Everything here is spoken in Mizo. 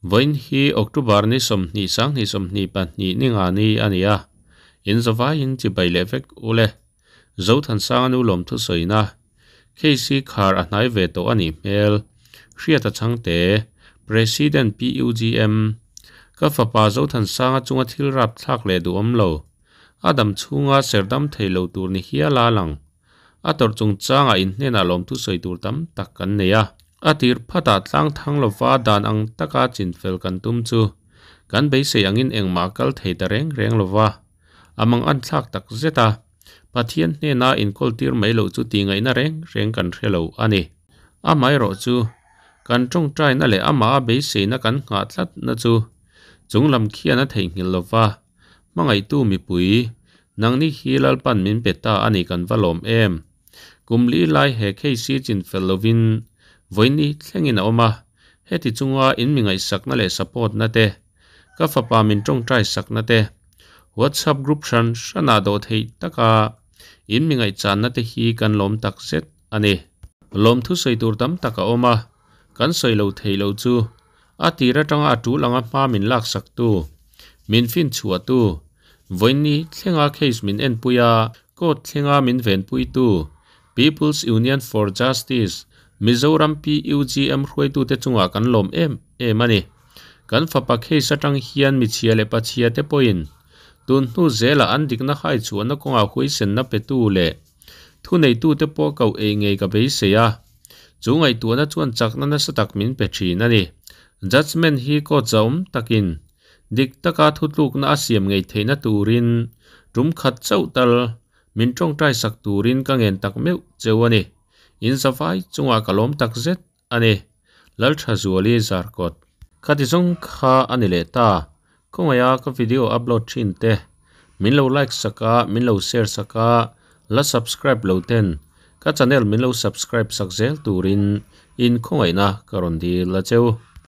Vawiin hi October ni 20 sang 22 ni nga ni a ni a, in zavaiin chibai leh vek ule. Zothansanga nu lawmthu sawina case hi khar a hnai ve tawh a nih hmel. Hriata changte, President PUGM, Ka fapa Zothansanga chunga thil rap thlak leh duhawm lo. A dam chhunga ser dam thei lo tur ni hial a lang. A tawrh chungchangah in hnenah lawmthu sawi tur tam tak kan nei a. A tir phatah tlang thang lova dan ang taka chinfel kan tum chu kan beisei angin engmah a kal thei ta reng reng lova, a mang an thlak tak zet a. Pathian hnena inkawl tir mai loh chu tihngaihna reng reng kan hre lo a ni. Amaherawh chu, kan tawngtaina leh amah a beiseina kan nghah tlatna chu chunglam khian a theihnghilh lova, Hmangaihtu mipui, nangni hi Lalpan min pe ta a ni kan va lawm em? Kum li lai he case hi chinfel lovin vawiin thlengin a awm a, heti chunga in mi ngaihsakna leh support na te, ka fapa min tawngtai sakna te, WhatsApp group hran hranah dawh theih taka in mi ngaihchanna te hi kan lawm tak zet a ni. Lawmthu sawi tur tam tak a awm a, kan sawi lo theih loh chu A tir atanga a tul anga hma min laksaktu, min finchhuahtu, vawiinni thlenga case min enpui a, court thlenga min venpuitu, People's Union for Justice, Mizoram PUGM hruaitute chungah kan lawm em em a ni. Kan fapa case atang hian michhia leh pachhia te pawhin tun hnu zelah an dikna haichhuahna kawngah huaisenna petu leh Thuneitute pawh koh ei ngei ka beisei a, chu ngaihtuahna chuan chakna nasa tak min pe thin a ni. Judgement hi court zahawm takin dik taka thutlukna a siam ngei theihna turin tum khat chauh tal min tawngtai sak turin ka ngen tak meuh cheu a ni. In zavai chungah ka lawm tak zet a ni. Lalthazuali Zarkawt. Khati zawng kha a ni leh ta. Khawngaih a ka video upload thin te min lo like sak a, min lo share sak a, la subscribe lo ten ka channel min lo subscribe sak zel turin in khawngaihna ka rawn dil a cheu.